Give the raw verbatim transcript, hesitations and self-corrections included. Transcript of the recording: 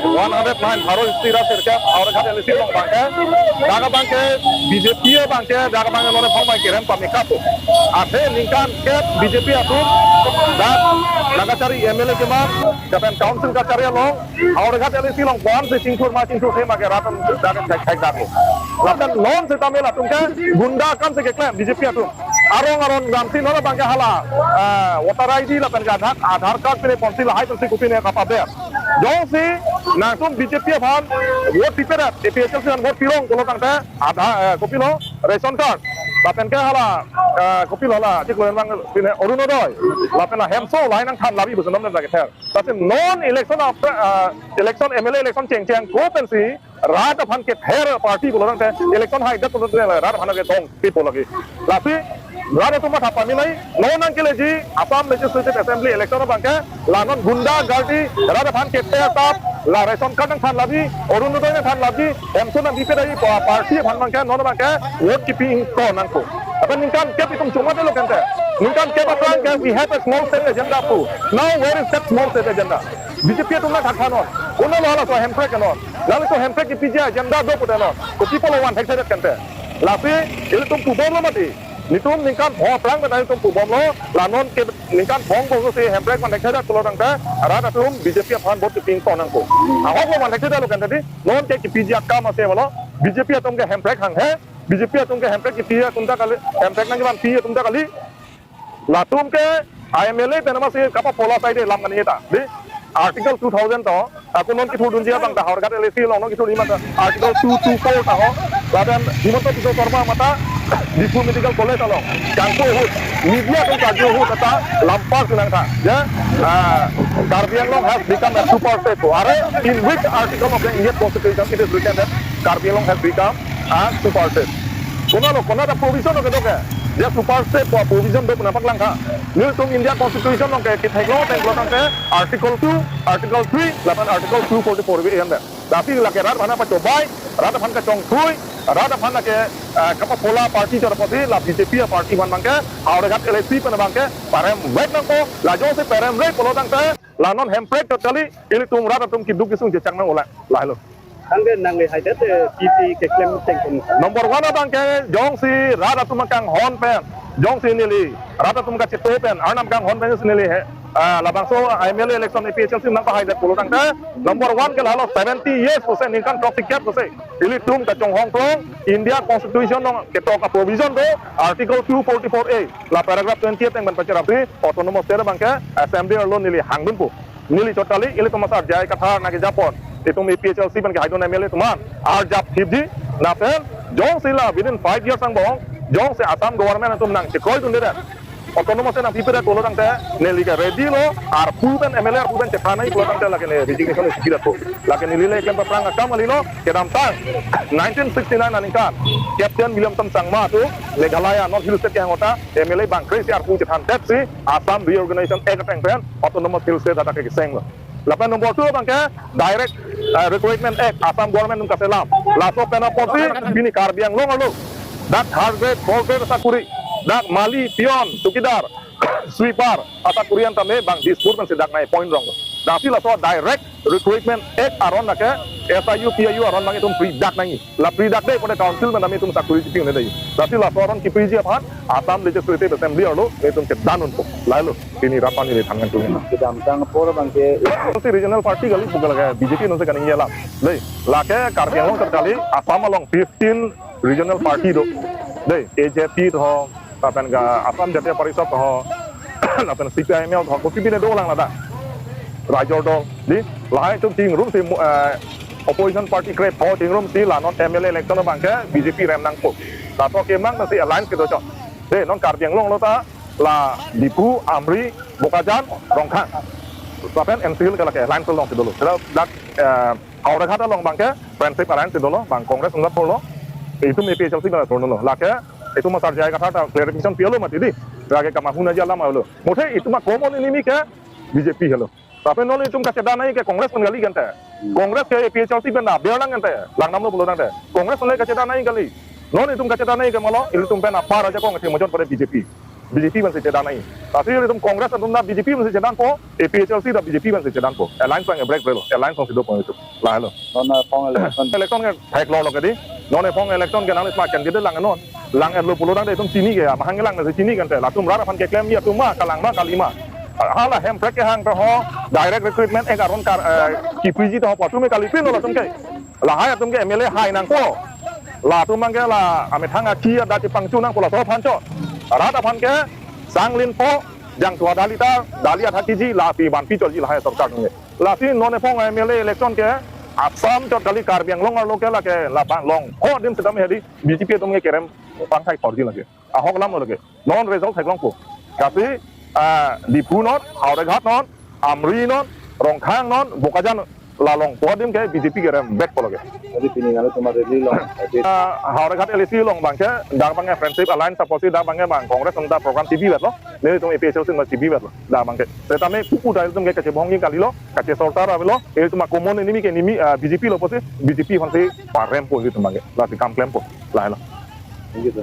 One hundred nine Bharot History Rat Sirkep Howraghat L A C along abangke, dak abangke B J P abangke, dak abangke lore phong abangke rem pameka po. Athe ningkan kep B J P atum dak nangkachari M L A keman, lapen council kachari along, Howraghat L A C along ko-an si chingthur ma chingthurthe ma ke rat atum dak thek thek dak lo. Lapen non setame latum ke gunda akam si keklem B J P atum. Arong arong damsi non abangke hala, eh, voter I D lapen ke Aadhaar, Aadhaar card pine ponsi lahai ponsi kopine kapaber. Jongsi nangtum B J P aphan vote pipedet, A P H L C aphan vote pirong pulo tangte Aadhaar, eh, kopilo, ration card. Lapen ke hala, eh, kopilo hala, chiklo yang pine Orunodoi. Lapen la hemso lahai nangthan labi busen nom lagi ther. Lasi non election after, eh, election M L A election chengcheng ko pensi rat aphan kether party pulo tangte election haidet pulo tangte rat aphan ketong pipo lagi. Lasi rat atum matha pame nai, non nangkeleji Assam Legislative Assembly election abangke, la non gunda gardi, rat aphan kether tap, la ration card nangthan labi, Orunodoi nangthan labi, hemso nangpipe dai pa-, party aphan abangke, non abangke, vote kepi ingkoi nangkok. Lapen ningkan kep itum chomade lo kente. Ningkan kep aphrang ke, we have a small state agenda pu. Now where is that small state agenda? B J P atum nangthak thanon. Konat lo halaso hemprek kenon. Lali to hemprek kepiji agenda do pute non. Kopi pulo van thekthedet kente. Lasi, ilitum pubom lo mati. Nelitum ningkan pho aphrang pen nelitum pubom lo. La non ke ningkan pho bangso si hemprek van thekthedet pulo tangte, rat atum B J P aphan vote kepi ingkoi nangkok. Ahok lo van thekthedet lo kente di. Non ke kepiji akam ase pulo. B J P atum ke hemprek hanghe. B J P atum ke hemprek kepi atum ta kali, hemprek nangkevanpi atum ta kali. Latum ke M L A pen ama si kapapola sai de lam kani ta. Di Article two thousand to, ako non kethurdunji abang ta Howraghat L A C along non kethurdunji mata Article two two four ta ho. Lapen Himanta Biswa Sarma mata Diphu Medical College along kangpu ahut, media atum karju ahut ta lampak sunang ta. Ya, ah, Karbi Anglong has become a super state. Are, in which article of the Indian Constitution it is written that Karbi Anglong has become a super state? Konat lo, konat ta provision lo kedo ke? Ya super state ko provision do puna paklang tha. Nelitum India Constitution along ke kethek lo teng lo tangte Article two, Article three, lapen Article two forty-four B yang da. Tapi lake rat aphan pachobai, rat aphan kachongthui, rat aphan lake, eh, kapapola party chot apotsi la B J P party aphan abangke, Howraghat L A C pen abangke, parem vek nangkok, la jongsi parem vek pulo tangte, la non hemprek chot kali, ilitum rat atum keduk kesung chechak nang ola, lahelo. Tangke nangli haidet, eh, P P keklem chengkon. Number one abangke, jongsi rat atum kanghon pen, jongsi neli rat atum kacheto pen, Arnam kanghon pen si neli he, ah, labangso M L A election A P H L C nangpahaidet pulo tangte, number one ke lahelo seventy years pusi ningkan throksi kep pusi ilitum kachonghong throng India Constitution along ketok a-provision do Article two forty-four A, la paragraph twenty-eight teng pen pacherap si autonomous state abangke assembly arlo neli hangdunpo. Neli chot kali, ilitum asar J I Kathar nangkejapon, itum A P H L C pen kehainon M L A atum an arjap thipji, lapen jongsi la within five years angbong, jongsi Assam government atum nangchekroidunde det, autonomous state nangpipedet pulo tangte, neli ke ready lo, arpu pen M L A arpu pen chethan nai pulo tangte lake ne resignation isi pidet po. Lake neli le klem aphrang akam kali lo, kedamtang nineteen sixty-nine aningkan Captain Williamson Sangma atum Meghalaya North Hill State kehang ahut ta M L A bangkre si arpu chethandetsi Assam Reorganization Act ateng pen Autonomous Hill State hadak ke keseng lo. Lapen number two abangke Direct, eh, Recruitment Act, Assam government atum kaselam. Laso pen apotsi pini Karbi Anglong arlo dak third grade, fourth grade asakuri, dak mali, peon, chowkidar, sweeper asakuri an tame bang Dispur pensi dak nangji appoint rong lo. Lasi laso Direct Recruitment Act aron lake S I U, P I U aron abang itum pri dak nangji. La pri dakde pute council pen tame itum sakuri chipi un-e dei. Lasi laso aron kepriji aphan Assam Legislative Assembly arlo itum chedan unpo. Lahelo pini rat aphan neli than nangkok. Kedamtang apor abangke si regional party kali, bukan lake B J P non si kaningje alam. Dei, lake Karbi Anglong chot kali, Assam along fifteen regional party do. Dei, A J P to, lapen ke Assam Jatiya Parishad ho, lapen C P I M L ho, kopine dolang ladak. Raijor dol, dei, lahai atum chingrumsi, eh, opposition party krep ho chingrumsi la non M L A election abangke B J P rem nangpo. Laso kemang nasi alliance kedo chot. Dei, non Karbi Anglong lo ta la Diphu, Amri, Bokajan, Rongkhang. Lapen N C Hills ke lake alliance alongsi dolo. Sira dak, eh, Howraghat along abangke Friendship Alliance si dolo, bang Congress anat polo, itum A P H L C bang turno lo. Lake itum asar J I Kathar ta clarification pilo mati dei. Lake kamahu naji alam alo. Muthe itum a-common enemy ke B J P helo. Lapen non itum kachedan nangji ke Congress pen kali kente. Congress ke A P H L C pen ta aber lang kente. Langdamlo pulo tangte. Congress pen le kachedan nangji kali. Non itum kachedan nangji ke malo, ilitum pen apar ajakong athema jon pore B J P. B J P pensi chedan nangji. Lasi ilitum Congress atum ta B J P pensi chedanpo, A P H L C ta B J P pensi chedanpo. Alliance abang e break relo, alliance along si dopo ilitum. Lahelo. Non aphong election. Election ke theklong lo ke dei. Non aphong election ke nangli sma candidate lang non. Lang-etlo pulo tangte itum chini ke, amahang lang nasi chini kan te. Latum rat aphan keklemji atum ma, kalang ma, kali ma. Hala Hemprek kehang te ho, direct recruitment ek aron kar, eh, kipuji te ho, atum ke kalipin lo latum ke. Lahai atum ke M L A hai nangpo. Latum abang ke la amethang achi adat chepangchu nangpo, laso aphan chot. Rat aphan ke sang linpo, jangthu adali ta, dali athak kiji, la pi ban pi chotji lahai sorkar atum ke. Lasi non aphong M L A election ke Assam chot kali, Karbi Anglong arlo ke lake labang long ho adim sitame hedi B J P atum ke kerem pangthai thorji lake. Ahok alam lo lake. Non result theklongpo. Lasi, ah, Diphu non, Howraghat non, Amri non, Rongkhang non, Bokajan non, la longpo adim ke B J P kerem back po lake. Jadi pini nanglitum rally along, eh, di- Ah, Howraghat L A C along abang ke, dak abang ke Friendship Alliance apotsi dak abang ke bang Congress atum ta program chibi vetlo, nelitum A P H L C atum chibi vetlo, dak abang ke. Setame pupu ta ilitum ke kachebohongji kalilo, kachesortar avelo, ilitum a common enemy ke enemy, ah, B J P lo apotsi, B J P aphansi parempo ilitum abang ke, lasi kam klempo, lahelo. Thank you, sir.